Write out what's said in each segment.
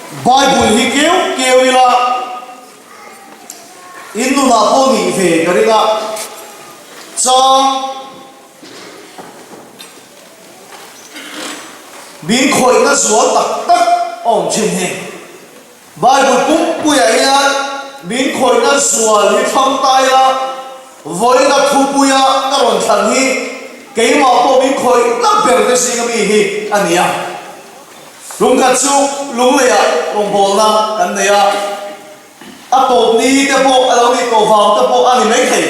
Bible hi keu keu ila in nunah pawh nih ve ka ring a, chang min khawihna zual tak tak a awm thin hi. Bible pumpuiah hian min khawihna zual hi thlang ta ila, vawiina thupuia ka rawn thlan hi keimah pawh min khawihna ber te zinga mi hi a ni a. Lungkhat chu lungleiah rawngbawlna kan nei a, a tawp ni te pawh a lo nih tawh vang te pawh a ni maithei.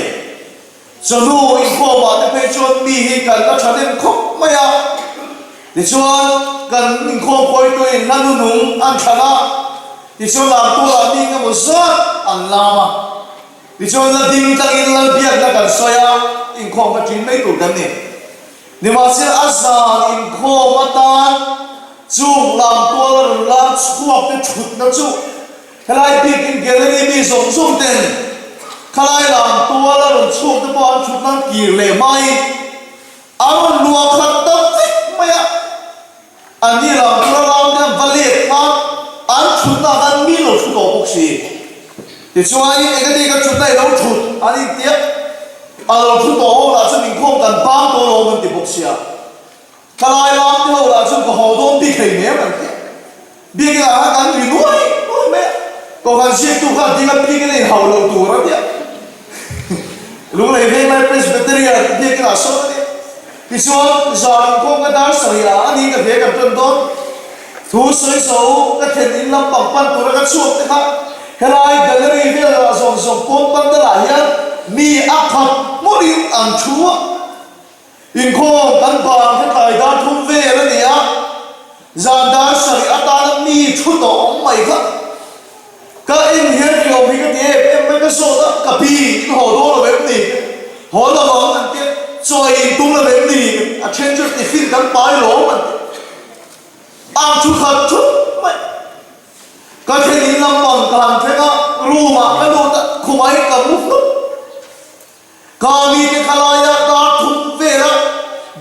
Chawhnu inkhawmah te phei chuan mi hi kan la tha nem khawp mai a, tichuan kan inkhawm khawituin hla nunung an thlan a, tichuan lamtualah mi engemaw zat an lam a, tichuan la ding tlangin Lalbiakna kan sawi a, inkhawm kha ṭin mai tur kan ni. Nimahsela a zan inkhawm atan chung lamtuala rawn lam chhuak te ṭhutna chu Helai bikin gallery mi zawng zawng ten khalai lam tual a rawn chhuak te pawh an thut nan kir leh mai a rawn luah khat ta vek mai a, an ni lam tual a lam te an va let khan an thutna ah khan mi lo thu tawh bawk si. Tichuanin engati ka thutna i lo thut an intia a lo thu tawh ho lah chu min khawm kan bang tawh alawm an ti bawk sia. Thalai lam te ho lah chu ka haw dawn bik hlei nem an ti a. Biakin ah khan kan ri nuai nuai mai a, Kohhran ziaktu khan ding a biakin a inhau loh tur a ti a. Lunglei veng lai Presbyterian biakin ah sawn a ni a. Tichuan zan inkhawm ka dar sarih ah a ni ka hle kan tan dawn. Thu sawi zo ka thlen in lampang pan tura ka chhuak te kha helai gallery vel ah zawng zawng pawn pandal ah hian mi a khat hmurin an thu a. Inkhawm kan bang kha tlai dar thum vel a ni a, zan dar sarih atana mi thu tawh awm mai kha. Ka en hian ri awm hi ka ti em em mai, ka zawt a, ka pi in haw dawn lo em ni? Haw lo ang an ti a, chaw ei in tum lo em ni? A then chu tiffin kan pai lawm an ti a, ang thu khat thut mai. Ka thlen in lampang ka han thleng a, room ah ka lut a, khumah hian ka mu hlut. Ka mite kha laia dar thum vela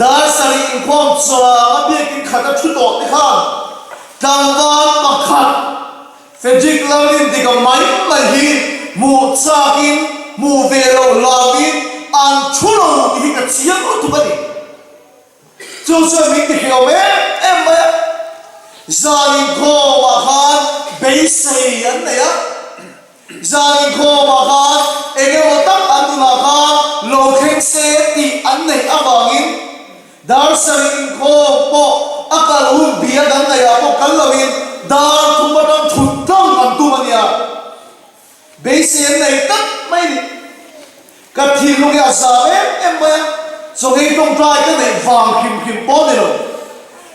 dar sarih inkhawm chuang a biakin khat a thu tawh te khan tlangval pakhat Frederick Lalrin dik a mai mai hi hmuh chakin hmuh ve lo hlauin an thu lo tih hi ka chiang lutuk a ni. Chu chuan min ti hriau em em mai a, zan inkhawmah khan beisei an nei a. Zan inkhawmah khan eng emaw tak an nunah khan lo thleng se tih an neih avangin dar sarih inkhawm pawh a kal hun bia kan ngaihah pawh kal loin dar thum atang thut tlang an tum a nia. Beisei an nei tak mai ni. Ka thinlung hi a zam em em mai a, chawngei tawngtai ka neih vang hrim hrim pawh a ni lo.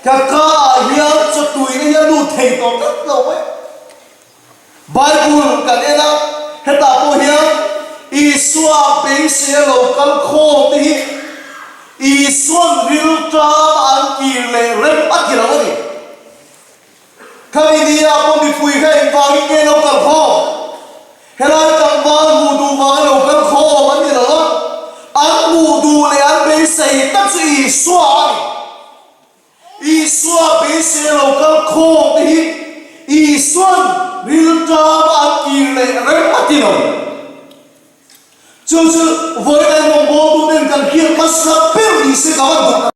Ka ka ah hian chawtuina hi a lut thei tawh tlat lo mai. Bible kan en a, hetah pawh hian Isua beiseia lo kal khawm te hi Isuan rilṭam an kir leh rem a ti lo a ni. Khami nia pawh mipui kha engvangin nge lo kal khawm? Helai tlangval hmuh duh vanga lo kal khawm an ni lo a, an hmuh duh leh an beisei tak chu Isua a ni. Isua beisei lo kal khawm te hi Isuan rilṭama an kir leh rem a ti lo. Chu chu vawiin an rawngbawltu ten kan hriat hmasa ber ni se ka van duh tak.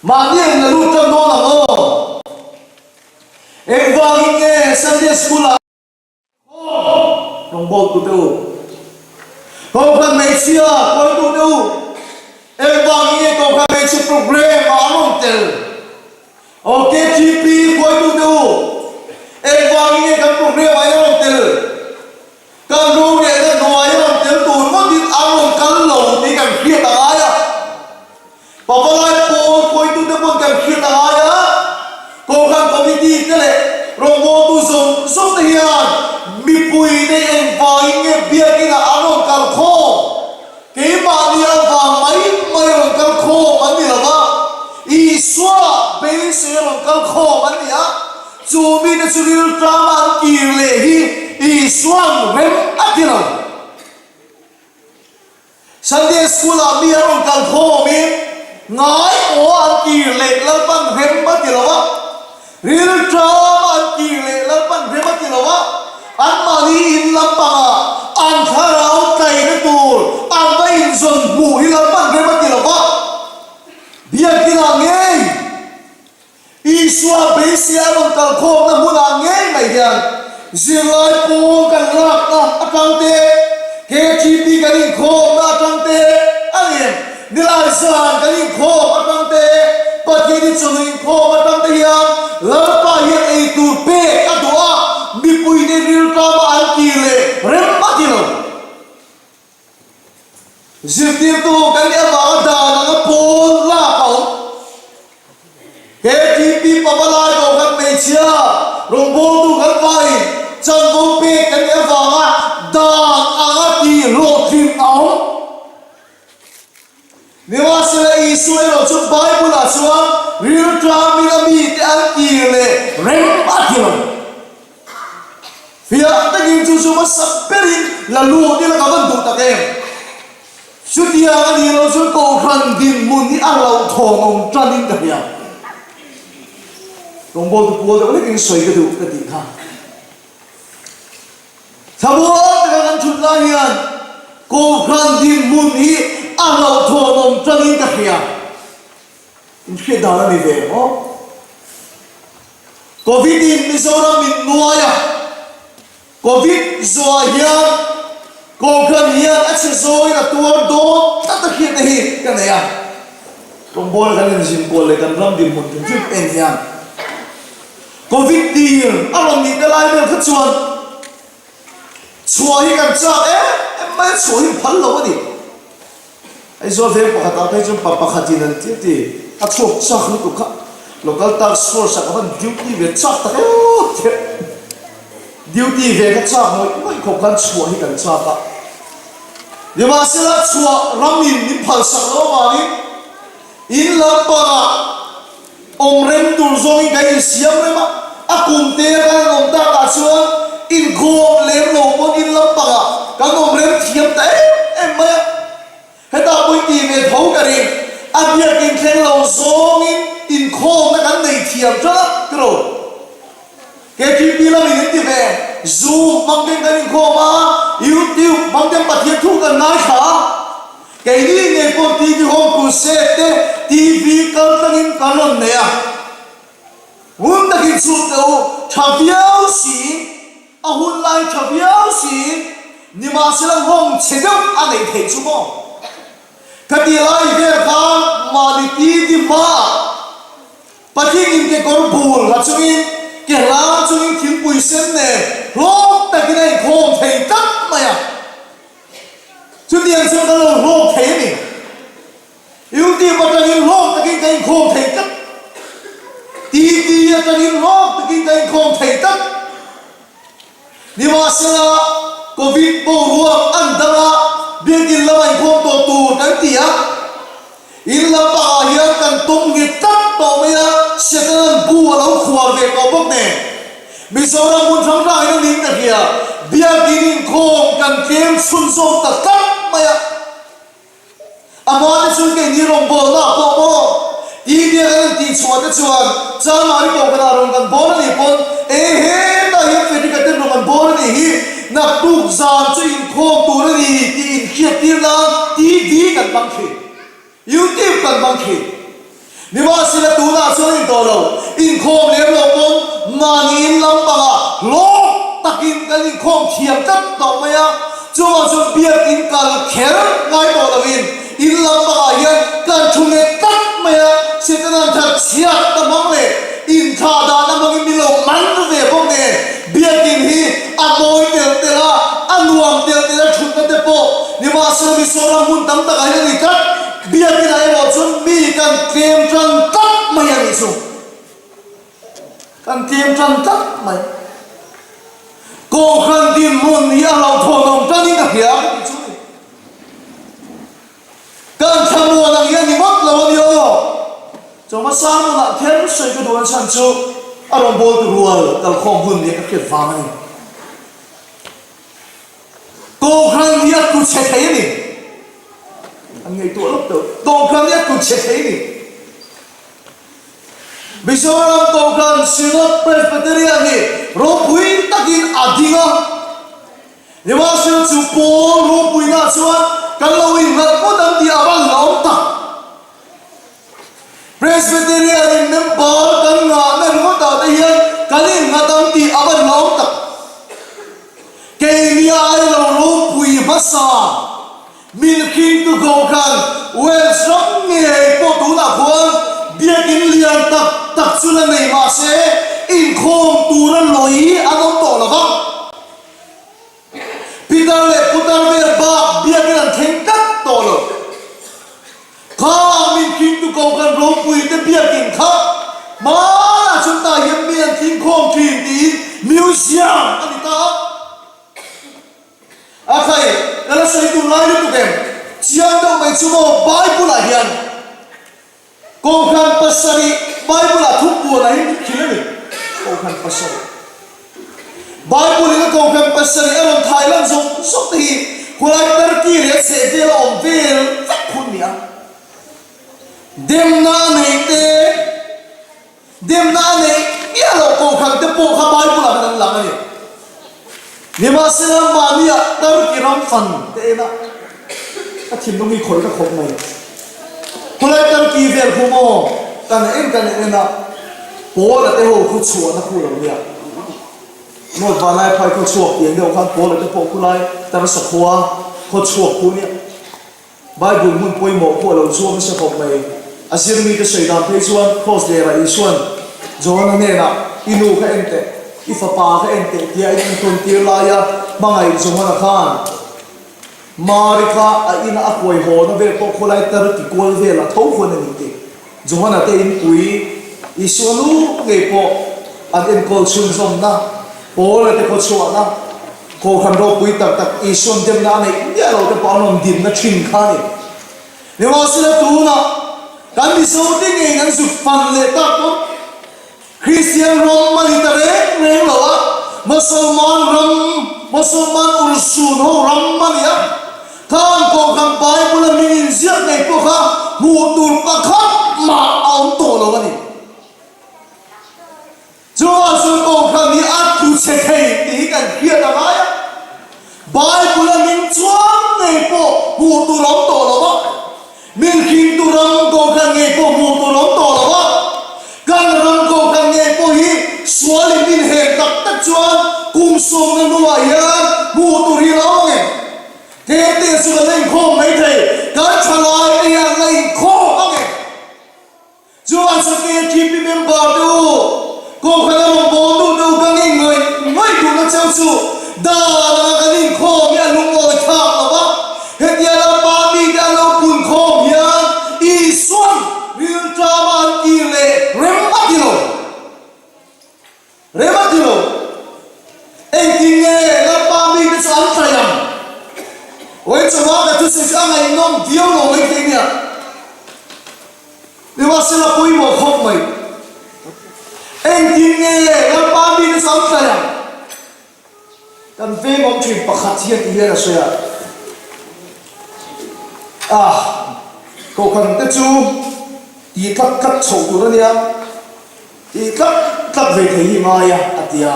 Mahni an la lut ṭan dawn ang aw. Engvangin nge Sunday School ah Rawngbawltu te u, Kohhran hmeichhia kawitu te u, engvangin nge Kohhran hmeichhe program ah an rawn tel? Aw KTP kawitu te u, engvangin nge kan program ah in rawn tel? Kan rorelna hnuai a rawn tel tur ngawtin an rawn kal lo tih kan hriat a ngai a. Pavalai pawl kawitute pawn kan hriat a ngai a, Kohhran Committee te leh rawngbawltu zawng zawng te hian mipui te engvangin nge biakin ah an rawn kal khawm? Keimahni avang mai mai rawn kal khawm an ni lo va, Isua beisei a rawn kal khawm an ni a, chu mite chu rilṭama an kir leh hi Isua'n rem a ti lo. Sunday School ah mi an rawn kal khawmin ngai aw an kir leh Lalpan rem a ti lo a, rilṭama an kir. Anmahni in lampangah an thlarau tlaina tur an va inzawn hmuh hi Lalpan rem a ti lo va, Biakinah ngei Isua beisei a rawn kal khawmna hmunah ngei mai hian zirlai pawl kan lakna atang te, KTP kan inkhawmna atang te a ni em? Nilai zan kan inkhawm atang te, Pathian i chawlh inkhawm atang te hian Lalpa hian ei tur pek a duh a, mipuite riltama an ti leh rem a ti lo. Zirtirtu kan nih avanga dan anga pawl lak a awm. KTP pavalai dawh kan hmeichhia rawngbawltu kan vaiin chanvo pek kan nih avanga dan anga ti hlawhtlin a awm. Nimahsela Isua erawh chu Bible-ah chuan rilṭamin a mite an kir leh rem a ti lo. Fiah takin chu chu hmasa berin la lut ila ka van duh tak em? Chutiang a nih loh chuan Kohhran dinhmun hi a hlauhthawng awm tanin ka hria. Rawngbawltu pual deuh hlekin sawi ka duh ka tih kha. Thlamual taka kan thut lai hian Kohhran dinhmun hi a hlauhthawng awm tanin ka hria. Inhriat dan a ni ve maw? Covid in Mizoram in nuai a, Covid zuah hian Kohhran hian a chhe zawngin a tuar dawn tlat a hriatna hi ka nei a. Rawngbawla kan inzin kual leh kan ram dinhmun hrim hrim en hian Covid tir a rawn nih te lai vel kha chuan chhuah hi kan chak em em mai a, chhuah hi phal lo a ni. Aizawl veng pakhatah phei chuan pa pakhatin an ti a ti, a chhuak chak lutuk kha local task force ah ka van duty ve chak tak emaw tih duty ve kha chak ngawih ngawih khawp khan chhuah hi kan chak a, nimahsela chhuah ramin min phalsak loh avangin in lampangah awm rem tur zawngin kan insiam rem a, a kum te a kan awm takah chuan inkhawm lem lo pawn in lampangah kan awm rem thiam ta em em mai a, hetah pawhin tih ve tho ka ring, a biakin thleng lo zawngin inkhawmna kan nei thiam ṭan a tiraw? KTP lamin in ti ve, Zoom hmang ten kan inkhawm a, YouTube hmang ten Pathian thu kan ngaithla a. Keini ngei pawh TV Home Crusade te TV kal tlangin kan rawn nei a. Ngun takin chhut teh u, tha viau siin, a hun lai tha viau siin, nimahsela nghawng chhe deuh a neih theih chu maw? Khati lai vel khan mahni TV hmaah Pathian in kekawr bul ha chungin, ke hlang chungin thingpui sen nen hlawk takin a inkhawm thei tlat mai a. Chutiang chuan kan lo hlawk thei a ni. YouTube atangin hlawk takin ka inkhawm thei tlat. TV atangin hlawk takin ka inkhawm thei tlat. Nimahsela, Covid boruak an dang a, biakin lama inkhawm tawh tur kan ti a. In lampangah hian kan tawng nghet tlat tawh mai a, Setana'n bu a lo khuar ve tawh bawk nen. Mizoram hmun hrang hrangin a ning ta hria, Biakin inkhawm kan tlem chhunzawm ta tlat mai a. A hma te chuan keini rawngbawlna ah pawh maw TV a kan han tihchhuah te chuan Chanmari Kohhranah rawn kan bawl a nih pawn e hetah hian Frederick-a ten rawn kan bawl a nih hi naktuk zan chu inkhawm tur a ni tih inhriattir nan TV kan hmang thin. YouTube kan hmang thin. Nimahsela tunah chuan in tawh lo, inkhawm lem lo pawn mahni in lampangah hlawk takin kan inkhawm thiam tlat tawh mai a, chuvang chuan biakin kal kher ngai tawh loin in lampangah hian kan thu nghet tlat mai a, Setana'n that chhiat na hmang leh inthlah dan a hmangin min lo man ve bawk nen biakin hi a mawi tel tel a, a nuam tel tel a thutna te pawh nimahsela Mizoram hmun tam takah hian a ni tlat. Biakinah erawh chuan mi kan tlem tan tlat mai a nih chu. Kan tlem tan tlat mai. Kohhran dinhmun hi a hlauhthawnawm tanin ka hria ka tih chu ni. Kan thlamuan ang hi a ni ngawt lo a ni aw. Chawhma sermon-ah kher sawi ka duh an chhan chu a rawn bawl tu rual kalkhawm hun nia ka hriat vang a ni. Kohhran hi a tlu chhe thei a ni. An ngaihtuah lawk deuh. Kohhran hi a tlu chhe thei a ni. Mizoram Kohhran Synod Presbyterian. hi ropui takin a ding a. Nimahsela chu pawl ropuina chuan kan lo innghat ngawt ang tih a va hlauhawm tak. Presbyterian in member kan ngahna ringawtah te hian kan innghat ang tih a va hlauhawm tak. Keini ai lo ropui hmasa min khingtu ko khan Wales ram ngei pawh tunah khuan biakin lian tak tak chu la nei mah se inkhawm tura lawi an awm tawh lo va. Pitar leh putar vel bak biakin an thleng tlat tawh lo. Kha min khingtu ko kan ropui te biakin kha hmanah chuan tah hian mi an tling khawm thin tiin museum a ni ta a. A khai, ka la sawi tur lai lutuk em? Chiang deuh mai chu maw Bible ah hian Kohhran pasarih Bible ah thupuan ah hian min khil a ni. Kohhran pasarih. Bible in a Kohhran pasarih a rawn thai lan zawk zawk te hi khulai Turkey leh a chhehvel a awm vel vek hun ni a. Demna a neih te, demna a neih miah loh Kohhran te pawh kha Bible ah khan an lang a ni. Nimahsela mahni ah Turkey ram fan te en a, ka thinlung hi khawih ka khawp mai. Khulai Turkey vel khu maw kan en kan en a, Paula te ho khu chhuahna khu lo nia. North Vanlai phai khaw chhuak pian deuh khan Paula te pawh khulai Tarsa khua khaw chhuak khu nia. Bible hmun pawimawh pawh a lo chuang nasa khawp mai. A zirmite sawi dan phei chuan Kraws lerah Isuan Johana hnenah, I nu kha en teh, i fapa kha en teh tia a intawn tir laia hmangaih Johana khan Mari kha a ina a kuai hawna vel pawh khawlai tar ti kual velah tho huan a ni tih Johana te inpui Isua nu ngei pawh an enkawl chhunzawmna, Paula te khawchhuahna, Kohhran ropui tak tak Isuan demna a neih miah lo te pawh an rawn dinna thin kha a ni. Nimahsela tunah kan Mizote ngeiin an zuk fan leh tak pawn Kristian ram a ni ta reng reng lo a, Mosolman ram, Mosolman urhsun ho ram a ni a, khang Kohhran Bible a ming inziak ngei pawh kha hmuh tur pakhat mah a awm tawh lo a ni. Chuvang chuan Kohhran hi a tlu chhe thei tih hi kan hriat a ngai a. Bible a min chuang ngei pawh hmuh tur a awm tawh lo a, min hringtu ram Kohhran ngei pawh hmuh tur a awm tawh lo a, kan ram Kohhran ngei pawh hi sualin min hek tak tak chuan kum sawmna hnuah hian hmuh tur hi a lo awm ang em? Tete chu kan la inkhawm maithei, kan thalai te hian la inkhawm ang em? Chuan KTP member te u, Kohhran a rawn bawltu te u ka ngei ngawih ngawih duhna cheu chu dan anga kan inkhawm hi a lungawi thlak lo va, hetia Lalpa mite an lo pun khawm hian Isuan rilṭama an kir leh rem a ti lo. Rem a ti lo. Engtin nge Lalpa mite chu an tlaih ang? Vawi chauha ka thusawi chu a ngaihnawm viau lo mai thei nia. Nimahsela pawimawh khawp mai. Engtin nge Lalpa mite chu an tlaih ang? Kan veng awm thin pakhat hian ti hian a sawi a, Ah, kohhran te chu ti tlat tlat chhoh tur a nia. Tih tlat tlat ve thei hi ngai a, a ti a.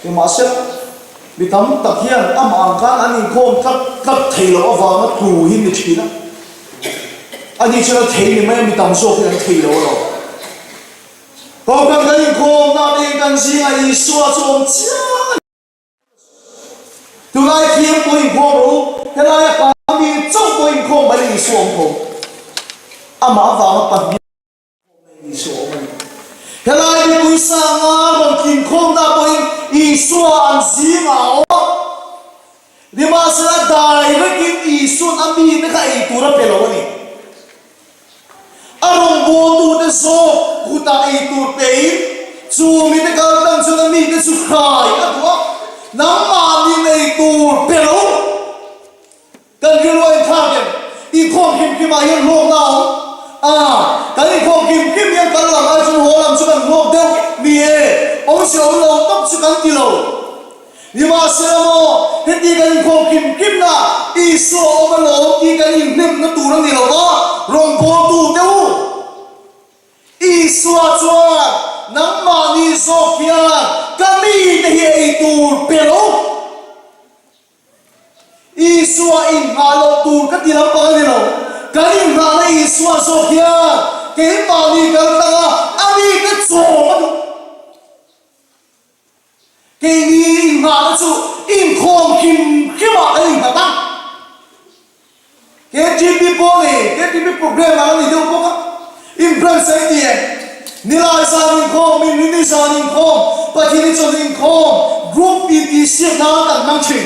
Nimahsela, mi tam tak hian amah ang khan an inkhawm tlat tlat thei loh avanga tlu hi ni thin a. Ani chuan a thei ni mai a, mi tam zawk hian an thei lo alawm. Kohhran kan inkhawmna te hian kan zingah Isua chu awm chiang a ni. Tunlai thiam pawh inkhawm rawh u, helaia pa mi chauh pawh inkhawm mai Isua awm tho. Amah avanga pahnih. Isua awm a ni. Helai mipui sanga rawn tlinkhawmna pawhin Isua an zingah a awm a. Nimahsela direct-in Isua'n a mite kha ei tur a pe lo a ni. A rawngbawltute zawk kutah ei tur pein chu mite kal tan chuan a mite chu hrai a duh a, Nangmahni'n ei tur pe lo. Kan rilru a inthlak em? Inkhawm hrim hrimah hian hlawkna a awm a, kan inkhawm hrim hrim hian kan lam ai chuan haw lam chu kan hlawk deuh ni e, awmzia awm lo tawp chu kan ti lo. Nimahsela maw, heti kan inkhawm hrim hrimna Isua awm alawm tih kan inhnemna tur a ni lo va, rawngbawltu te u. Isua chuan. Nangmahni zawk hian ka mite hi ei tur pe lo. Isua inghah loh tur ka ti lampang a ni lo. Kan inghahna Isua zawk hian keimahni kal tlang a, a mite chawm a duh. Keini inghahna chu inkhawm hrim hrimah kan inghat a. KTP pawh nei, KTP program ang a ni deuh bawk a. In branch a inti e. Nilai zan inkhawm, Inrini zan inkhawm, Pathini chawlh inkhawm, group intihsiak nan kan hmang thin.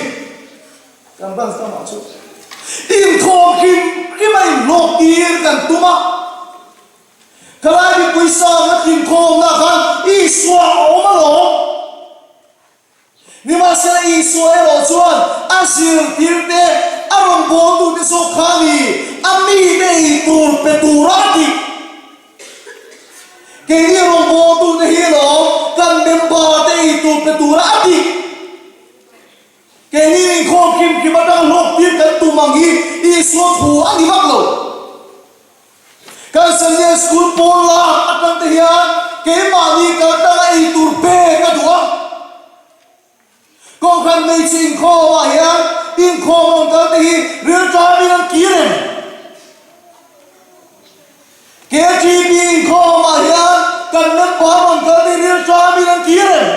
Kan branch lamah chu inkhawm hrim hrim a inhlawk tir kan tum a. Khalai mipui sang a tlinkhawmna khan Isua a awm alawm. Nimahsela Isua erawh chuan a zirtirte a rawn bawltute zawk kha a ni, a mite ei tur pe tura a tih. Keini rawn bawltute hi alawm kan member te ei tur pe tura a tih. Keini inkhawm hrim hrim atanga hlawktir kan tum ang hi Isua thu a ni vak lo. Kan Sunday School pawl lak atang te hian keimahni kal tanga ei tur pek a duh a. Kohhran hmeichhe inkhawm ah hian inkhawm rawn kal te hi rilṭamin an kir em? KTP inkhawm ah hian kan member rawn kal te hi rilṭamin an kir em?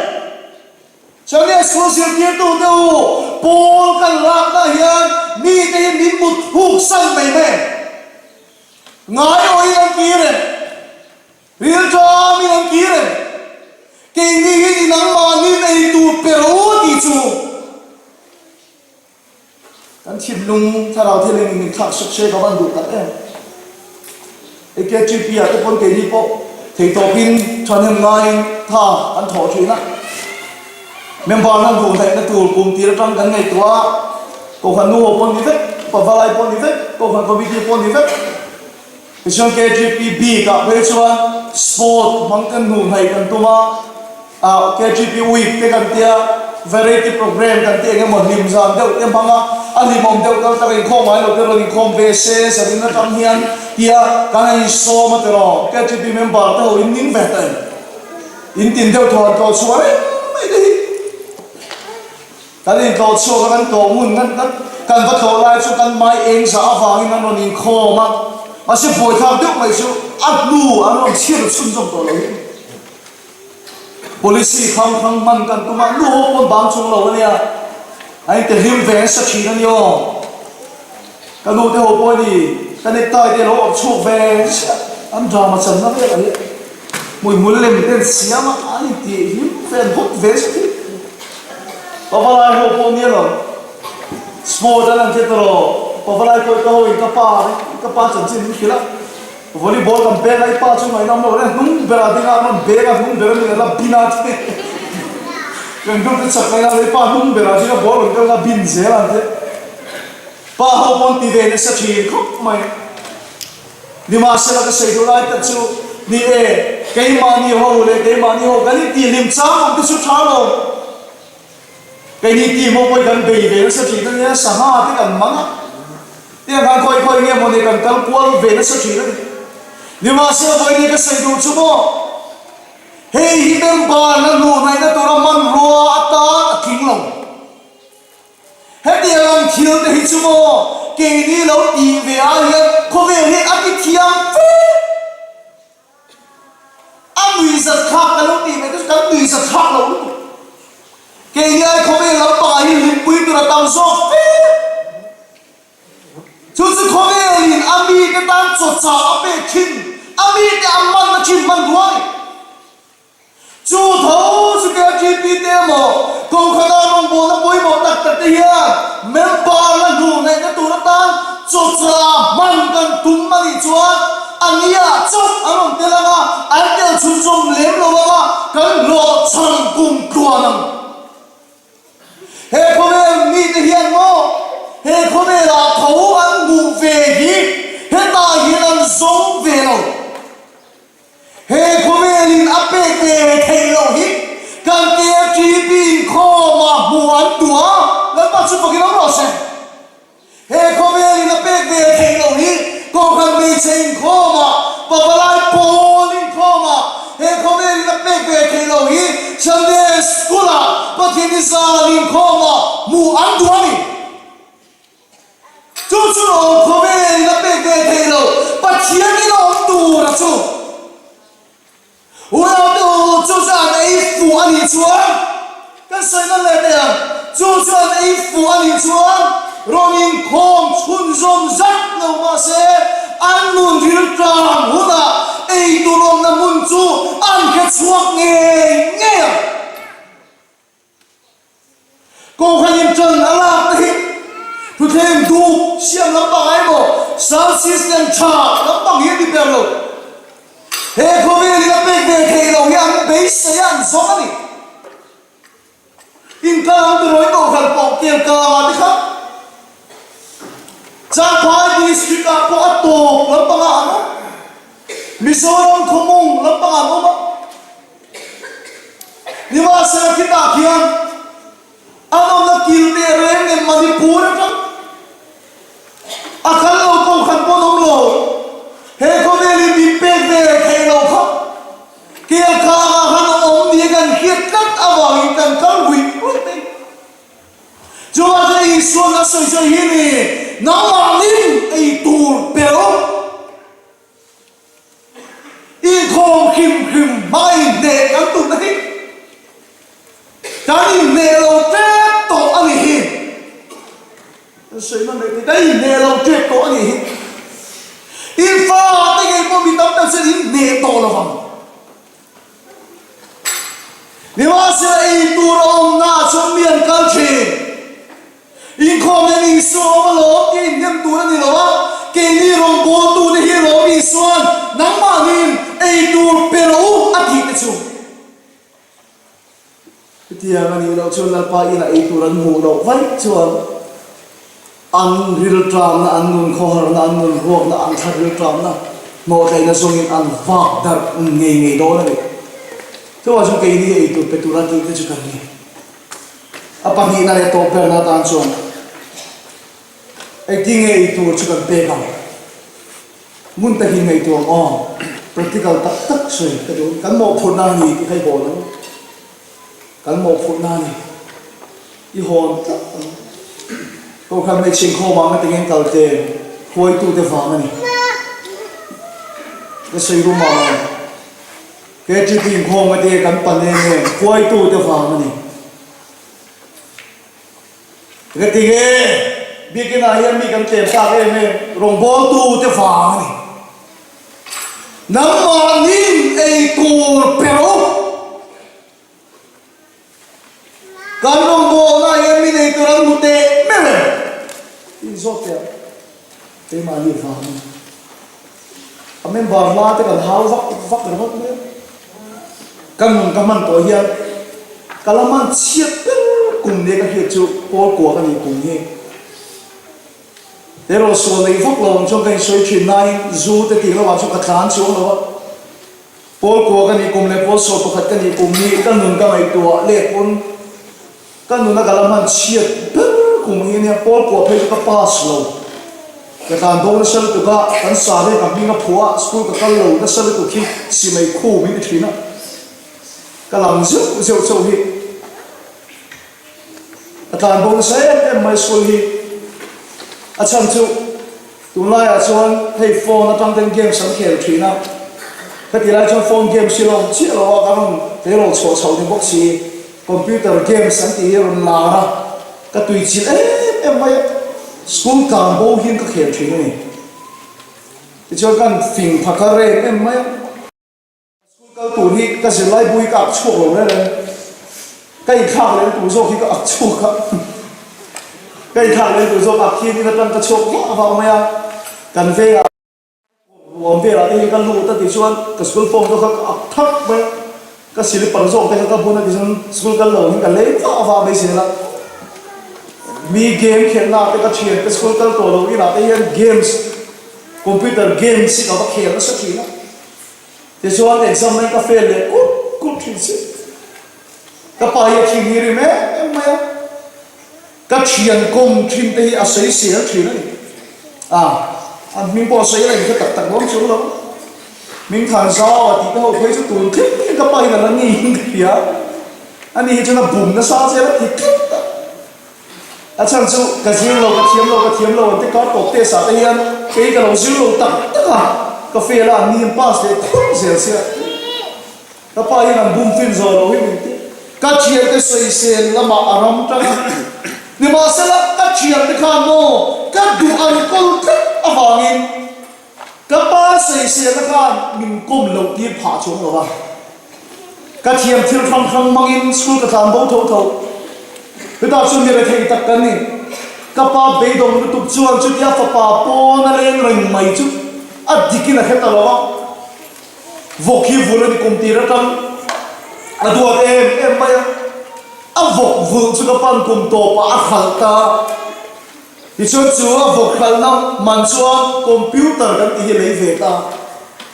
Sunday School zirtirtute u, pawl kan lakna hian mite hi min mut huk san mai mai em? Ngai awhin an kir em? Rilṭamin an kir em? Keini hi ni nangmahnin ei tur pe rawh u tih chu Kan thinlung thlarau thilin min thlak hrek hrek a van duh tak em. AKTP ah te pawn keini pawh theitawpin thahnem ngaiin tha kan thawh thin a. Member nan duh hnaihna tur kum tir atang kan ngaihtuah a, Kohhran nu ho pawh ni vek, Pavalai pawh ni vek, Kohhran Committee pawh ni vek. Tichuan KTP bik ah phei chuan sport hmang ten hnuh hnaih kan tum a, ah KTP week te kan tia, variety program kan tih eng emaw hlim zan deuh te hmang a, a hlimawm deuh kal tak inkhawm ngai lo te rawn inkhawm ve se zanin atang hian tia kan han insawm a tiraw KTP member te ho in ning ve ta em? In tin deuh thaw an tlawh chhuah reng mai te hi. Kan intlawh chhuak a, kan tlawh ngun ngat ngat. Kan va tlawh lai chu kan mai eng zah avangin an rawn inkhawm a, mahse buaithlak deuh mai chu a hnu an rawn chhiar chhunzawm tawh lo hi. Policy khang khang hman kan tum a, nu ho pawn bang chung lo a nia, a inte hlim ve nasa thin a ni aw. Ka nu te ho pawh a ni, ka necktie te a lo awrh chhuak ve ziah, an drama channa velah hian. Hmuihmul lem ten siam a, an intih hlim ve an hawt ve zet hi. Pavalai ho pawh nia lo, sport an han khet erawh Pavalai pawh i ka ho in ka pa ka pa chanchin min hrilh a, volleyball kan beng a, i pa chu ngaihnawm lo reng hnung berah ding a, an rawn beng a, hnung ber a min a la bin a te kan group te chak ngaihna lo, i pa hnung berah ding a ball rawn kal a bin zel ang te. Pa ho pawh an ti ve nasa thin khawp mai. Nimahsela ka sawi duh lai tak chu, ni e, keimahni ho leh keimahni ho kan intih hlim chang awm te chu tha lo. Keini team ho pawh hi kan bei ve nasa thin a nia, sangha te kan man a, tiang khan khawi khawi nge mawni kan kal kual ve nasa thin a ni. Nimahsela vawiin ka sawi duh chu maw, hei hi member na hnuhnaihna tura hmanrua atan a tling lo. Hetiang ang thil te hi chu maw keini lo tih ve ah hian khawvel hi a ti thiam fe. A nuihzat thlak ka lo tih ve te chu kan nuihzat thlak lo lutuk. Keini ai khawvel lampangah hi hlimpui tur a tam zawk fe. Chu chu khawvelin a mite tan chawchah a pek thin, a mite a manna thin hmanrua a ni. Chu tho chu KTP te emaw Kohhrana rawngbawlna pawimawh tak tak te hian member la hnu neihna tur atan chawchah hman kan tum a nih chuan a nia chauh an rawn tel ang a, an tel chhunzawm lem lo ang a, kan hlawhchham kum tluan ang. He khawvel mite hian maw he khawvelah tho an hmuh ve hi hetah hian an zawng ve lo. He khawvelin a pek ve theih loh hi kan KTP inkhawmah hmuh an duh a, Lalpa chu fakin awm rawh se. He khawvelin a pek ve theih loh hi Kohhran hmeichhe inkhawmah, Pavalai pawl inkhawmah he khawvelin a pek ve. Sunday School-ah Pathian hi zan inkhawmah hmuh an duh a ni. Chu chu awm khawvelin a pek ve thei lo, Pathian in a awm tur a chu. Unaute u, chu chu an ei fuh a nih chuan, kan sawi nawn leh teh ang, chu chu an ei fuh a nih chuan rawn inkhawm chhunzawm zat lo mah se, an nun rilṭam hunah ei tur awmna hmun chu an hre chhuak ngei ngei ang. Kohhran in ṭan a lak te hi thuthleng dup siam lampang ah emaw sound system ṭha lampang hi a ni ber lo. He khawvel in a pek ve theih loh hi an beisei a an zawng a ni. Inkal ang tiraw in kohhran pawh kel kang ah te kha Champhai district ah pawh a tawp lampang ah an awm. Mizoram khawmawng lampang ah an awm a. Nimahsela khitah khian an awmna kil teh reng nen Manipur atang a kal lo kohhran pawh an awm lo. He khawvel hi min pek ve theih loh kha Kelkhangah khan a awm nia kan hriat tlat avangin kan kal ruih ruih mai. Chuvang chuan Isua'n a sawi sawi hi ni, Nangmahnin ei tur pe rawh. Inkhawm hrim hrim hma inhneh kan tumna hi kan inhneh lo tep tawh a nih hi. Kan sawi hman rih kan inhneh lo tep tawh a nih hi. In fate ngei pawh mi tam tak chuan inhneh tawh lo vang. Nimahsela ei tur a awmnaah chuan mi an kal thin. Inkhawm hian Isua awm alawm tih inhnem tur a ni lo a, keini rawngbawltute hi alawm Isua'n nangmahniin ei tur pe rawh u a tih te chu. Hetiang a nih loh chuan Lalpa inah ei tur an hmuh loh vaih chuan an rilṭamna, an nun khawharna, an nun ruakna, an thla rilṭamna hnawhtlaihna zawngin an vak darh ngei ngei dawn a ni. Chuvang chuan keini ei tur pe tura tih te chu kan ni. A pahnihna leh tawp berna atan chuan engtin nge ei tur chu kan pek ang? Ngun takin ngaihtuah ang aw, practical tak tak sawi ka duh. Kan mawhphurhna a ni tih kha i hawn ang. Kan mawhphurhna a ni. I hawn tlat ang. Kohhran hmeichhe inkhawm ang a tingin kal te hruaitute vang a ni. Ka sawi rum ang. KTP inkhawm a te kan pan em em hruaitute vang a ni. Ka ti nge biakin ah hian mi kan tlem tak em em rawngbawltute vang a ni. Nangmahnin ei tur pe rawh u. Kan rawngbawlna hian mi nei tur an hmu teh meuh em? Tih zawk teh ang. Keimahni vangin a member hla te kan hau vak vak ringawt mai a. Ka nun ka hman tawh hian ka la hman chhiat ber kum nia ka hriat chu Paul Kuak a nih kum hi. Erawh sual nei vak lo ang chuan ka insawi thin nain zu te tih lohah chuan ka tlan chuang lo a. Paul kua ka nih kum leh Paul sawi pakhat ka nih kum hi ka nun ka ngaihtuah let pawn ka nuna ka la hman chhiat ber kum hi ania. Paul kua phei chu ka pass lo. Ka tlan bo nasa lutuk a, kan sa hle ka hming a phuah a, school ka kal lo nasa lutuk hi simei khu min ti thin a. Ka lang zeuh zeuh chauh hi. A tlan bo nasa em em mai school hi. A chhan chu tunlaiah chuan hei phone atang ten games an khel thin a, khati lai chuan phone games hi lawm chiah lo a, kan rawn tleirawl chhuah chhoh ni bawk si, computer games an tih hi a rawn lar a, ka tui chilh em em mai a, school tlan bo hian ka khel thin a ni. Tichuan kan fing phakar em em mai a. School kal tur hi ka zirlai bu hi ka ak chhuak lo reng reng. Ka inthlak leh tur zawk hi ka ak chhuak a. Ka inthlak leh tur zawk ak hian in atang ka chhuak vah vah mai a. Kan vengah ruam velah te hian ka lut a tih chuan ka school form te kha ka ak thak mai a. Ka slipper zawk te kha ka bun a tih chuan school kal lo hian ka lei vah vah mai zel a. Mi game khelhna ah te ka thian te school kal tawh lo inah te hian games computer games hi ka va khel nasa thin a. Tichuan exam mai ka fail leh kut kut thin si. Ka pa hi a thin hi rim em em mai a, ka thian kawm thin te hi a sawi sel thin a ni. A, an hming pawh a sawi reng kha tak tak dawn chuang lo. Hming than zau a tih te ho phei chu tun thleng thleng ka pa hian a la ngei in ka hria. Ani hi chuan a bum nasa zel a ti tlat a. A chhan chu ka zir lo, ka thiam lo, ka thiam lo an ti kar tawp test ah te hian kei ka lo zir lo tak tak a, ka fail a, an ni an pass leh thut zel sia. Ka pa hian an bum fin zawh lo hi min ti. Ka thiante sawisel lamah a ram tang a, nimahsela ka thiante khan maw ka duh an kawl tlat avangin Ka pa sawiselna khan min kawm loh tir phah chuang lo a, ka thiam thil hrang hrang hmangin school ka tlan bo tho tho. Chutah chuan mi rethei tak kan ni. Ka pa beidawng lutuk chuan chutia fapa pawn a leng reng mai chu a dikin a hre ta lo a, vawk hi vul a ni kum tir atang a duat em em mai a, a vawk vulh chu ka pan kum tawpah a hralh ta. Tichuan chu a vawk hralhna man chuan computer kan tih hi lei ve ta.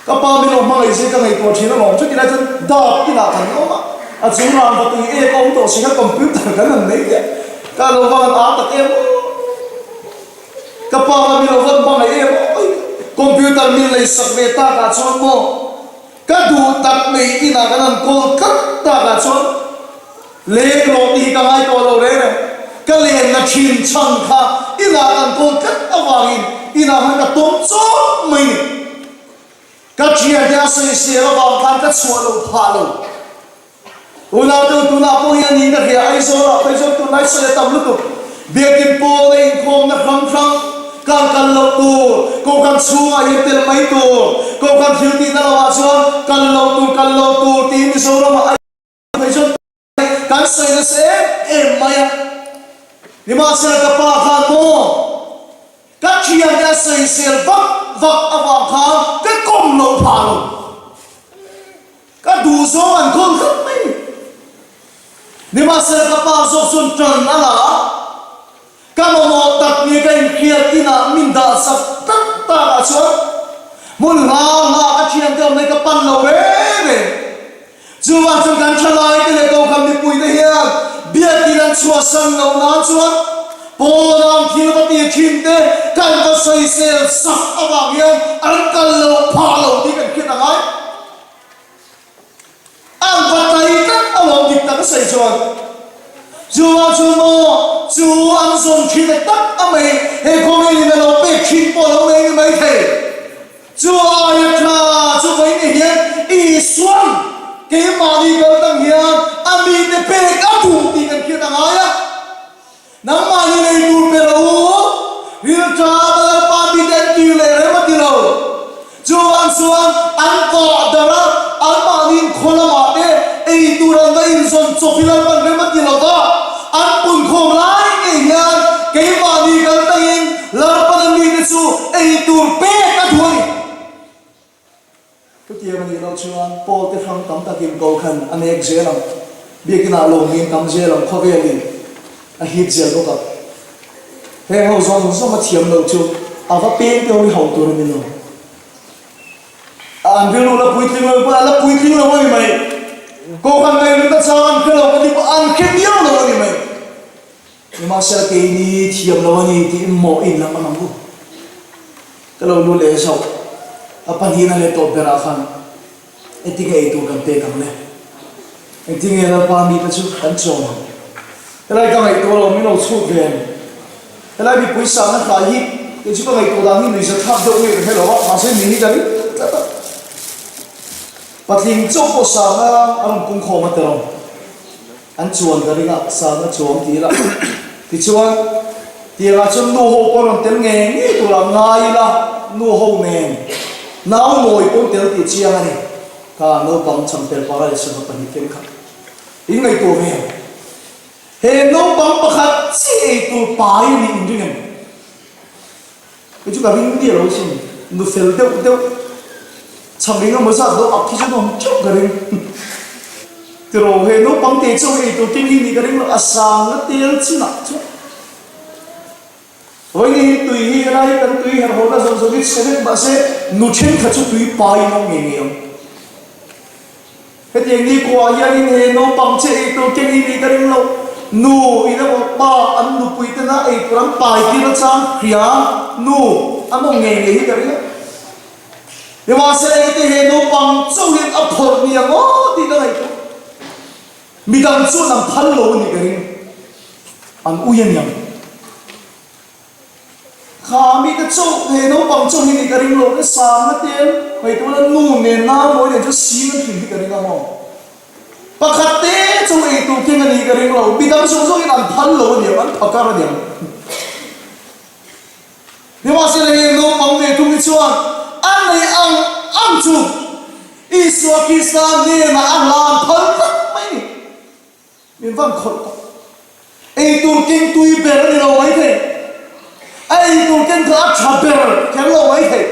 Ka pa min lo hmangaih zia ka ngaihtuah thin alawm. Chuti lai chuan dap inah kan awm a, a chung rangva tui ek a awm tawh si kha computer kan han nei teh. Ka lo va han ar tak em aw. Ka pa kha min lo va hmangaih em aw. Computer min lei sak ve takah chuan maw ka duh tak mai inah kan han kawl tlat takah chuan Leng rawh tih hi ka ngai tawh lo reng reng. Ka lenna thin chhan kha inah kan kawl tlat avangin inah khan ka tawm chawp mai ni. Ka thiante a sawisel avang khan ka chhuah lo phah lo. Unau tunah pawh hian niin ka hria, Aizawlah phei chuan tunlai sawi a tam lutuk. Biakin pawl a inkhawmna hrang hrang kan kal loh tur, kohhran chhungah hian tel mai tur, kohhran thil tihna lamah chuan kal loh tur, kal loh tur tiin Mizoramah a Hei chuan kan sawi nasa em em mai a, nimahsela ka pa khan maw ka thiante a sawisel vak vak avang khan ka kawm loh phah lo, ka duh zawng an khawn tlat mai ni. Nimahsela ka pa zawk chuan tan a la a, Ka mamawh tak ni ka inhriat inah min dah sak tak takah chuan hmun hla hla ka thiante awm mai ka pan lo reng reng. Chuvang chuan kan thalaite leh Kohhran mipuite hian biakin an chhuahsan loh nan chuan pawnang thil va ti thin te kan va sawisel sak avang hian an kal loh phah lo tih kan hriat a ngai. An va tlai tlat alawm dik tak a sawi chuan chuvang chu maw chu an zawn thin a tak a mai he khawngaihin a lo pek thin pawh a lo nei ni mai thei chu aia tha chu vawiin hian Isuan keimahni kal tang hian a mite pek a duh tih kan hriat a ngai a. Nangmahni nei tur pe rawh u, rilṭa ka Lalpa mite an kir leh rem a ti lo. Chuvang chuan an vah darh a, anmahniin khaw lamah te ei tur an va inzawn chawp hi Lalpan rem a ti lo va, an punkhawm lai ngei hian keimahni kal tangin Lalpana mite chu ei tur pek a duh a ni. Chutiang a nih loh chuan Paul te hrang tam takin Kohhran a nek zel ang, Biakinah lawmmin tam zel ang khawvelin a hip zel bawk ang. Heng ho zawng zawng a thiam loh chu a va peng te ho hi ho tur a ni lo. A an rilru la puitling lo pawh a la puitling lo a ni mai. Kohhran ngaihhlut a chang an hre lo ka ti pawh an hre miau lo a ni mai. Nimahsela keini thiam lo a ni tiin mawh in lam ang u. Ka lo lu leh zauh. A pahnihna leh tawp berah khan engtinge ei tur kan pek ang le? Engtinge Lalpa mite chu kan chawm ang? Helai ka ngaihtuah lo, min lo chhut ve em? Helai mipui sahna hlai hi kei chu ka ngaihtuah dan hi nuihzathlak deuh nge ka hre lo a, mahse mi hi ka ring tlat a. Patling chauh pawh sahna a rawn pungkhawm a tiraw? An chuan ka ring a, sangna chuang ti ila. Tichuan, tiangah chuan nu ho pawh rawn tel ngei ngei turah ngai ila, nu ho nen nau nawi pawn tel tih chiang a ni. Kha naupang chhamper panga leh sangha pahnih ken kha in ngaihtuah ve ang. He naupang pakhat chiah ei tur pai a nih in ring em? Kei chu ka ring miah lo sin, nu fel deuh deuh chham eng emaw zat deuh ak hi chu nuam theuh ka ring. Tiraw he naupang te chaw ei tur keng hi nih ka ring lo, a sang na tel chinah chuan vawiin hi tui hi helai hi kan tui herh haw na zawng zawng hi chhe vek mahse nu thenkhat chu tui pai in awm ngei ngei ang. Hetiang ni kuah hianin he naupang che ei tur keng hi nih ka ring lo. Nu in emaw pa an nupui tena ei tur an pai tir achang hria nu an awm ngei ngei hi ka ring a. Nimahsela engte he naupang chauhin a phawrh ni ang aw tih ka ngaihtuah. Midang chuan an phal lo a nih ka ring. An ui a niang. Kha mite chauh, hei naupang chauh hi nih ka ring lo, ka sangna tel ngaihtuahna nu nen nau mawi nen chuan sing an hrim hi ka ring ang aw. Pakhat te chu ei tur keng a nih ka ring lo, midang zawng zawngin an phal lo a niang, an phakar a niang. Nimahsela heng naupang ve thung hi chuan a neih ang ang chu Isua Krista hnenah a hlan phal vek mai ni. Min van khawlh tak. Ei tur keng tui ber a ni lo maithei. A ei tur ken kha a tha ber kher lo maithei.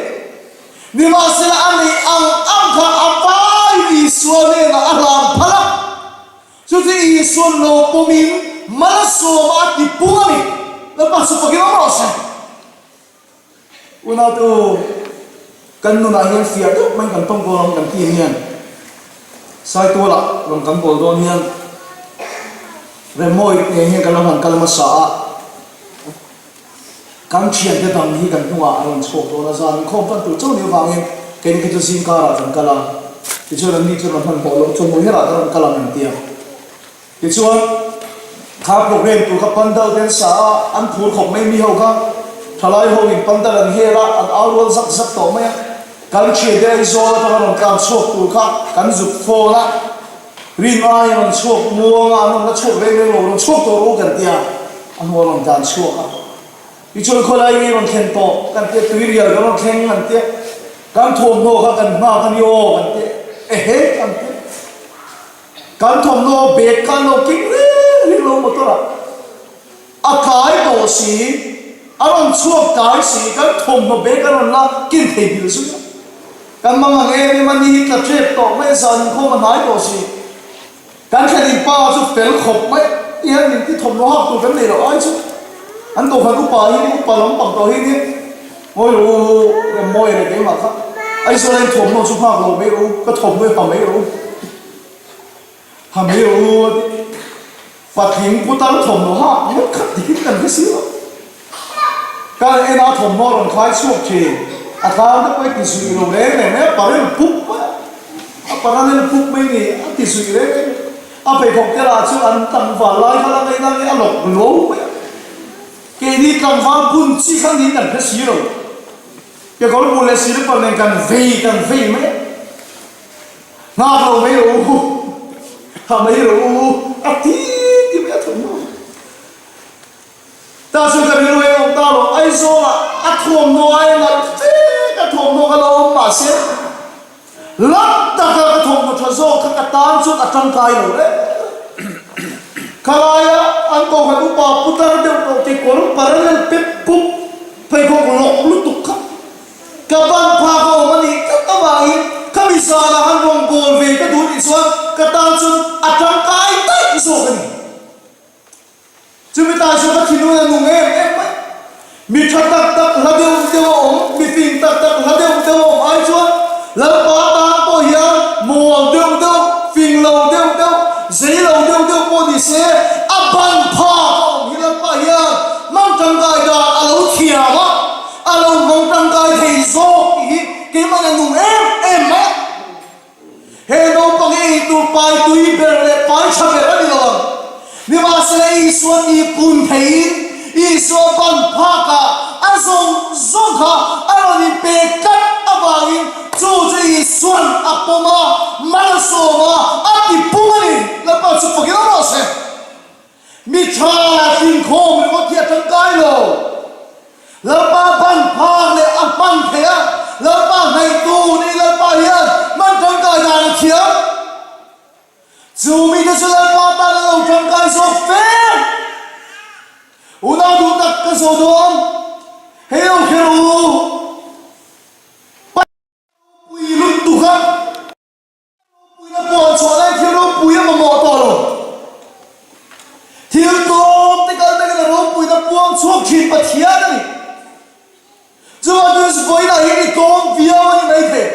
Nimahsela a neih ang ang kha a vai Isua hnenah a hlan phal a. Chu chu Isua'n lo pawmin malsawma a ti pung a ni. Lalpa chu fakin awm rawh se. Unautu, kan nunah hian fiah deuh mai kan tawng kawl ang kan team hian Saitualah rawn kan bawl dawn hian Remmawii nen hian kan lo han kal hmasa a, kan thiante dang hi kan hnungah an rawn chhuak dawn a, zan inkhawm tan tur chauh ni avangin keini kha chu zing karah kan kal a, tichuan an ni chu rawn hmanhmawh loh chuan hmuh herah kan rawn kal ang an ti a. Tichuan, kha program tur kha pandal te an sa a, an phur khawp mai mi ho kha. Thalai ho in pandal an hel a, an au rual zak zak tawh mai a. Kan thiante Aizawl atanga rawn tlan chhuak tur kha kan zuk phone a, rin ai a rawn chhuak muang a, an rawn la chhuak reng reng lo, rawn chhuak tawh rawh u kan ti a, a hnuah a rawn tlan chhuak a. Tichuan khawlai nge rawn thlen tawh kan tia, tuirial kan rawn thleng an tia, kan thuamhnaw kha kan nghak a ni aw kan tia, ehe kan tia. Kan thawmhnaw bag kha an lo keng reng reng lo motor ah a tlai tawh si, a rawn chhuak tlai si, kan thawmhnaw bag a rawn la ken thei bil zui a. Kan mang ang em em a, ni hi tla tep tawh mai a, zan inkhawm a hnai tawh si. Kan thlenin pa chu fel khawp mai hian min ti thawmhnaw hak tur kan nei loh ai chu an kohhran upa hi upa lampang tawh hi nia ngawi rawh u, Remmawi leh keimah kha Aizawl a in thawmhnaw chu nghak lo mai rawh u, ka thawmhnaw hi ha mai rawh u. Ha mai rawh u a ti. Patling putar thawmhnaw hak ngawt khat dikin kan hre si lo. Kal en a thawmhnaw rawn khai chhuak thin. A tlang te pawh i ti zuih lo reng reng mai a parel pup mai a. A paralel pup mai ni a ti zuih reng reng. A pheikhawk te lah chu an tlangval lai kha la ngaihna nge a lawk lo mai a. Keini tlangval bun chi kha niin kan hre si lo. Kekawr bul leh silipar nen kan vei kan vei mai a. Nghak lo mai rawh u, ha mai rawh u, a ti ti mai a thawmhnaw. Tah chuan ka rilru eng awm ta lo, Aizawlah a thawmhnaw a engal fe ka thawmhnaw ka lo awm mahse lam taka ka thawmhnaw tha zawk kha ka tan chuan a tangkai lo reng. Khalaia an kohhran upa putar deuh tawh kekawr parallel pep pup pheikhawk lawk lutuk kha Ka ban phak a awm a nih tlat avangin khami zanah han rawngbâwl ve ka duh nih chuan ka tan chuan a tangkai daih zawk a ni. Chumi tan chuan ka thinlung a nung em em mai. Mi tha tak tak hla deuh deuh a awm, mi fing tak tak hla deuh deuh a awm ai chuan Lalpa tan pawh hian mawl deuh deuh, fing lo deuh deuh, zei lo deuh deuh pawh ni se a ban phak a awm hi Lalpa hian hman tangkai dan a lo thiam a. A lo hmang tangkai thei zawk tih hi keimahna nung em em mai a. He naupang ei tur pai tui ber leh pai tha ber a ni lo ang. Nimahsela Isua tih pun theiin Isua ban phakah a zawng zawng kha a rawn inpek tlat avangin chu chu Isua'n a pawm a, malsawm a, a ti pung a ni. Lalpa chu fakin awm rawh se. Mi tha tlinkhawm ringawt hi a tangkai lo. Lalpa ban phak leh a hman theih a, Lalpa hnaihtu nih Lalpa hian hman tangkai dan a thiam. Chu mite chu Lalpa tan a lo tangkai zawk fe. Unau duh tak ka zo dawn, hei lo kher u. Pui lutuk a. Ropuina pawh chhuah lai thil ropui a mamawh tawh lo. Thil tlawm te kal takin a ropuina puang chhuak thin Pathian a ni. Chuvang chuan vawiinah hian i tlawm viau a ni maithei.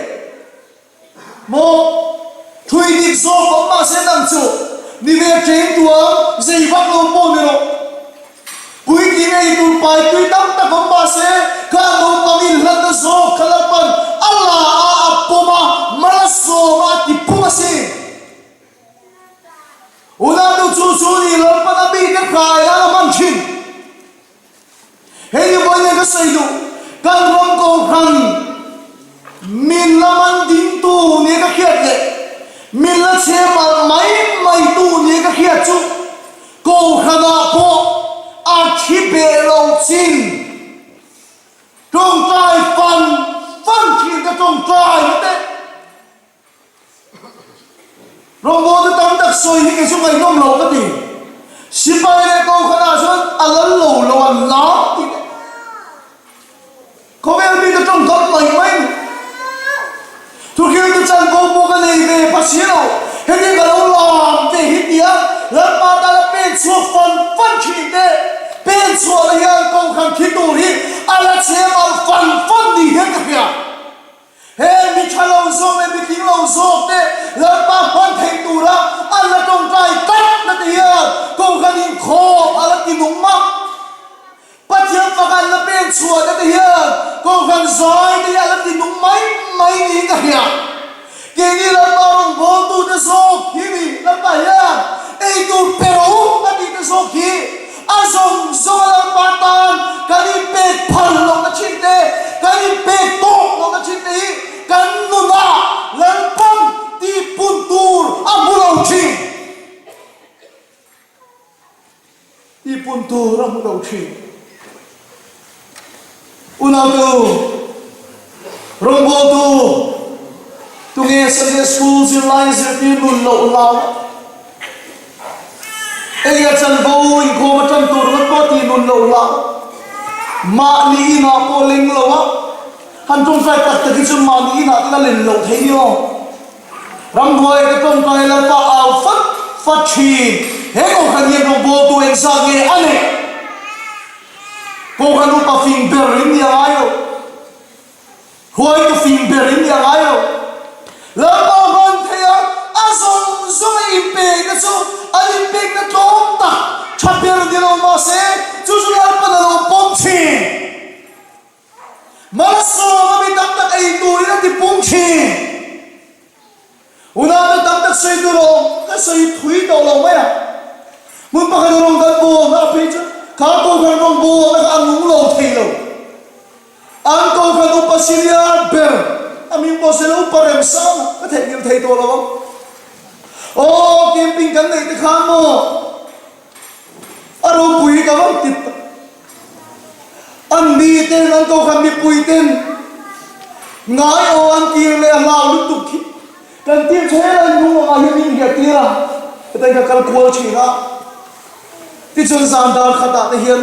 Maw? Thui dik zawk awm mahse nang chu ni ve ṭeng tuang zei vak lo pawh ni rawh. Puitling ei tur pai tui tam tak awm mah se, kha naupang inhlanna zawk kha Lalpan a la a, a pawm a, malsawm a, a ti pum a si. Unau chu chu ni Lalpan a mite hrai nan a hman thin. Hei hi vawiin ka sawi duh, kan ram kohhran min la man dingtu nia ka hriat leh min la chhe malh mai mai tu nia ka hriat chu kohhranah pawh a thi beh lo chin tawngtai fan fan thin ka tawngtai na teh. Rawngbawltu tam tak sawi hi kei chu ngaihnawm lo ka ti. Sipai leh Kohhranah chuan a lal lo lo an lam tih te khawvel mite tawngkam mai mai a ni. Thuhriltu chanvo pawh ka nei ve pha si lo, heti ka lo lam ve hi tia Lalpa tana pen chhuak fan fan thin te pen chhuahna hian Kohhran thi tur hi a la chhem al fan fan ni hian ka hria. He mi tha lo zawk leh mi tling lo zawk te Lalpa hman theih tura an la tawngtai tlat na te hian Kohhran inkhawm a la ti nung mah. Pathian fak an la pen chhuah na te hian Kohhran zai te hi a la ti nung mai mai niin ka hria. Keini Lalpa rawngbawltu te zawk hi ni Lalpa hian eitur pe rawh u a tih te zawk hi A zawng zawng a Lalpa tan kan inpek phal lohna thin te, kan inpek tawk lohna thin te hi kan nunah Lalpan tihpun tur a hmu lo thin. Tihpun tur a hmu lo thin. Unautu, rawngbawltu, tunge Sunday School zirlai zirtir nun loh hlau? Enge a chanvo inkhawm a tan tur ngawt pawh tih nun loh hlau? Mahni inah pawh leng lo a, han tawngtai tak tak hi chuan mahni inah te la len loh theih ni aw. Ramhnuai te tawngtai Lalpa au fat fat thin. He kohhran hian rawngbawltu engzat nge a neih? Kohhran upa fing ber in ni a ngai lo. Hruaitu fing ber in ni a ngai lo. Lalpa hman thei a, a zawng zawng a inpekna chu an inpekna tlawm tak tha ber ni lo mahse chu chu Lalpan a lo pawm thin. Malsawm a mi tam tak ei turin a ti pung thin. Unau tam tak sawi tur awm ka sawi thui tawh lo mai a. Hmun pakhat a rawn kal bawl a phei chu kha kohhran rawn bawl a kha a nung lo thei lo. An kohhran upa senior ber a hming pawh sawi lo upa Remsanga ka theihnghilh thei tawh lo ang. Aw camping kan neih te khan maw A ropui ka vang tip tak. An mi ten an kohhran mipui ten ngai aw an tir leh a hlau lutuk hi kan tir tha hel a nung angah hian min hriat tir a, hetain ka kal kual thin a. Tichuan zan dar khatah te hian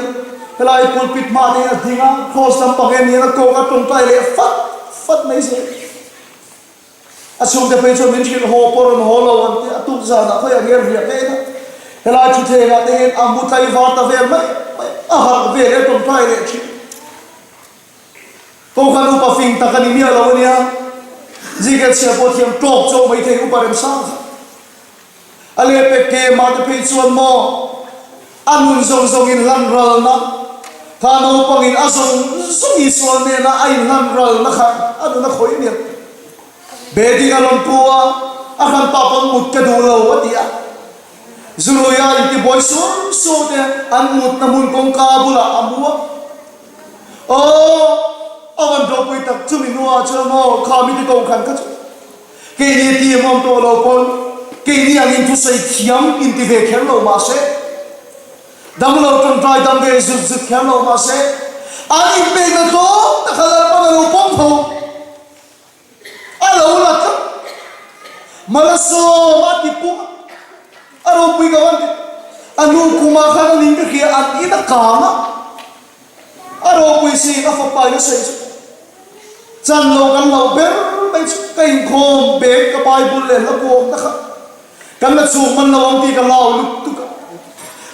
helai pulpit hma te hian a ding a, cross lampang en hian a kawk a tawngtai leh fat fat mai zel. A chhungte phei chuan min hrilh haw pawh rawn haw lo an ti a, tuk zanah khawiah nge riah ka en a, helai thuthlengah te hian a mu tlaivar ta vel mai mai, a harh vel e tawngtai leh thin. Kohhran upa fing tak a ni miah lo a nia, zikah chhia pawh thiam tawk chauh mai thei upa remsang kha. A lehpek ke mah te phei chuan maw a nun zawng zawng inhlan ralna kha naupangin a zawng zawng Isua hnena a inhlan ralna kha a nun a khawih mial. Beding a rawn pu a, a hran pa pawn mut ka duh lo a ti a. Zuruia intibuai sur sur te an mutna hmun kawngka bulah a mu a. Aw, a van ropui tak chumi hnuah chuan maw kha mite kohhran kha chu. Keini team awm tawh lo pawn keini angin thusawi thiam inti ve kher lo mahse, damlo tawngtai dam ve zut zut kher lo mahse, an inpekna tlawm taka Lalpan a lo pawm tho. A lo la tlat. Malasawm a ti pum a, a ropui ka van ti. A nu kumah khan a ning ka hria an in a kang a, a ropui si a fapa in a sawi chu. Chan lo kan loh ber mai chu ka inkhawm bag ka Bible leh hla kuamna kha kan la chhuk man lo ang tih ka hlau lutuk a.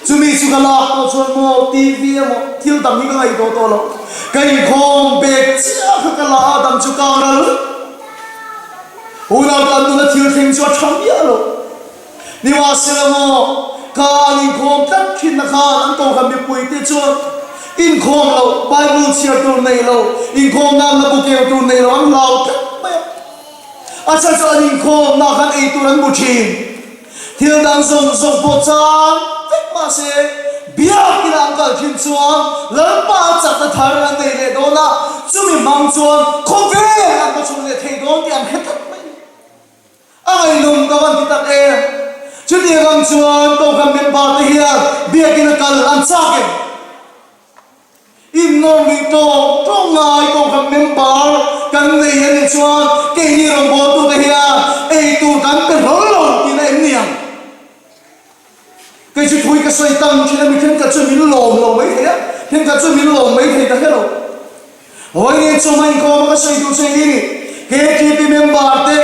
Chumi chu ka lak pawh chuan maw TV emaw thil dang hi ka ngaihtuah tawh lo. Ka inkhawm bag chiah kha ka la a dang chu kang ral vek. Unau tan nuna thil thleng chu a tha miah lo. Nimahsela maw, kha an inkhawm tlat thinna khan an kohhran mipuite chuan inkhawm lo, Bible chhiar tur nei lo, inkhawm nan la bu keu tur nei lo an hlau tlat mai a. A chhan chu an inkhawmna khan ei tur an hmu thin. Thil dang zawng zawng pawh chan vek mah se, Biakina an kal thin chuan Lalpa chakna thar an nei leh dawn a, chumi hmang chuan khawvel an va chhun leh thei dawn tih an hre tlat mai. A ngaihnawm ka van ti tak em? Chutiang ang chuan Kohhran member te hian Biakina kal an chak em? Innawm lui tawng tawng ngai Kohhran member kan nei a nih chuan keini rawngbawltute hian ei tur kan pe hlawl lo tihna em ni ang? Kei chu thui ka sawi tam thin a, mi thenkhat chuan min lawm lo mai thei a, thenkhat chuan min lawm mai thei ta hre lo. Vawiin chawhma inkhawm a ka sawi duh che hi ni, KTP member te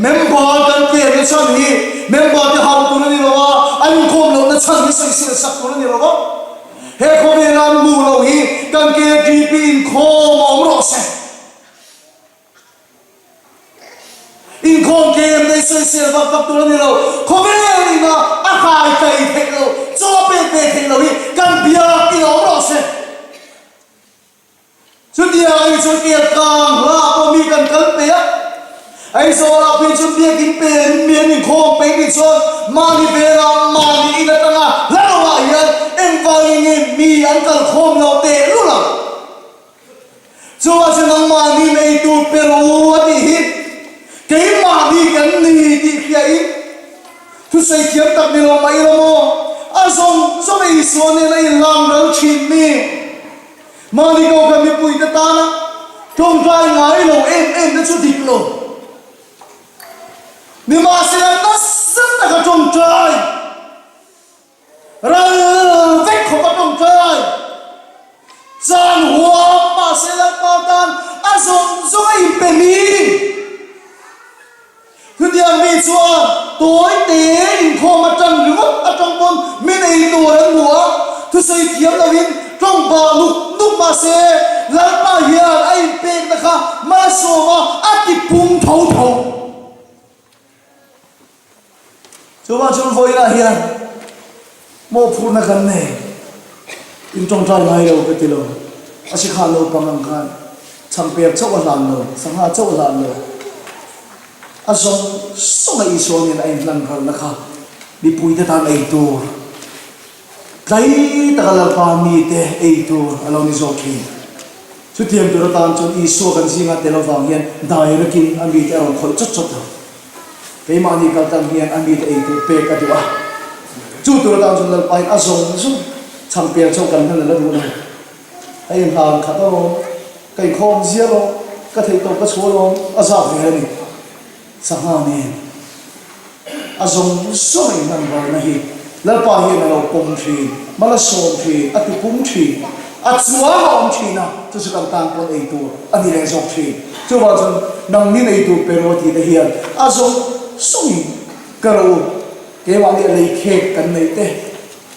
member kan tlemna chhan hi member te hauh tur a ni lo a, an inkhawm lohna chhan hi sawisel sak tur a ni lo a. He khawvela an hmuh loh hi kan KTP inkhawm a awm rawh se. Inkhawm tlem nei sawisel vak vak tur a ni lo. Khawvel ina a kai kai theih loh, chaw pek ve theih loh hi kan biak ina awm rawh se. Chutiang a nih chuan kel kang hla ah pawh mi kan kal peih a, Aizawlah phei chuan biakin pel mi an inkhawm peih nih chuan mahni velah mahni in atanga hla lohah hian engvangin nge mi an kal khawm lo tehlul ang? Chuvah chuan nangmahni nei tur pe rawh u a tih hi keimahni kan ni tih hriain thusawi thiam tak ni lo mah ila maw a zawng zawng a Isua nen a inlan ral thin mi mahni kohhran mipuite tana tawngtai ngai lo em em te chu dik lo nimahsela nasa taka tawngtai Ral vek khawp a tawngtai. Chan huam mahse Lalpa tan a zawng zawng a inpe mi. Chutiang mi chuan tawi te inkhawm atang ringawt atang pawn mi nei tur an hmu a, thusawi thiam loin tawng bah nuk nuk mahse Lalpa hian a inpekna kha malsawm a a tipung tho tho. Chuvang chuan vawiinah hian mawhphurhna kan nei, in tawngtai ngai lo ka ti lo, a si kha naupang ang khan chhangper chauh a hlan lo, sangha chauh a hlan lo, a zawng zawng a Isua nen a inhlan ralna kha mipuite tan ei tur, tlai taka Lalpa mite ei tur a lo ni zawk thin. Chutiang tur atan chuan Isua kan zinga tel avang hian direct-in a mite a rawn khawih chawt chawt lo. Keimahni kal tan hian a mite ei tur pek a duh a, chu tur atan chuan Lalpain a zawng zawng chhang per chauh kan hman a la duh lo. Hei hlan khat alawm, ka inkhawm zia alawm, ka theih tawp ka chhuah alawm, a zat ve a ni. Sangha nen a zawng zawng a inhlan ralna hi Lalpa hian a lo pawm thin, mal a sawm thin, a tipung thin, a chuang a awm thin a, chu chu kan tan pawn ei tur a ni leh zawk thin. Chuvang chuan nangni nei tur pe rawh tih te hian a zawng zawngin ka ro u, keimahni a lei khek kan neih te,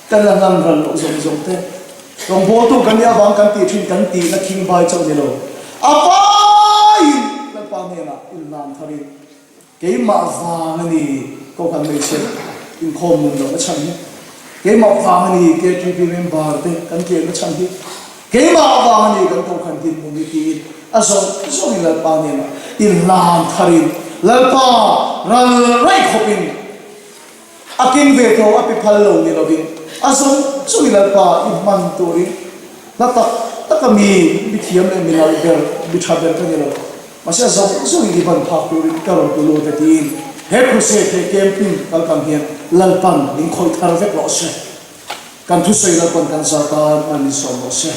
kan la hlan ral loh zawng zawng te, rawngbawltu kan nih avang kan tih thin kan tihna khingbai chauh ni lo, a vaiin Lalpa hnenah inhlan tharin Keimah vang a ni Kohhran hmeichhe inkhawm nun lohna chhan hi. Keimah vang a ni KTP member te kan tlemna chhan hi. Keimah vang a ni kan Kohhran dinhmun hi tiin a zawng zawngin Lalpa hnenah inhlan tharin Lalpa ral raih khawpin a keng ve tho a pe phal lo ni lovin a zawng zawngin Lalpa i hman turin hla tak taka mi mi thiam leh mi nalh ber mi tha ber ka ni lo. Mahse a zawng zawngin i ban phak turin ka rawn tu lut e tiin he crusade he camping kal kang hian Lalpan min khawih thar vek rawh se. Kan thusawi Lalpan kan zar tan a min sawm rawh se.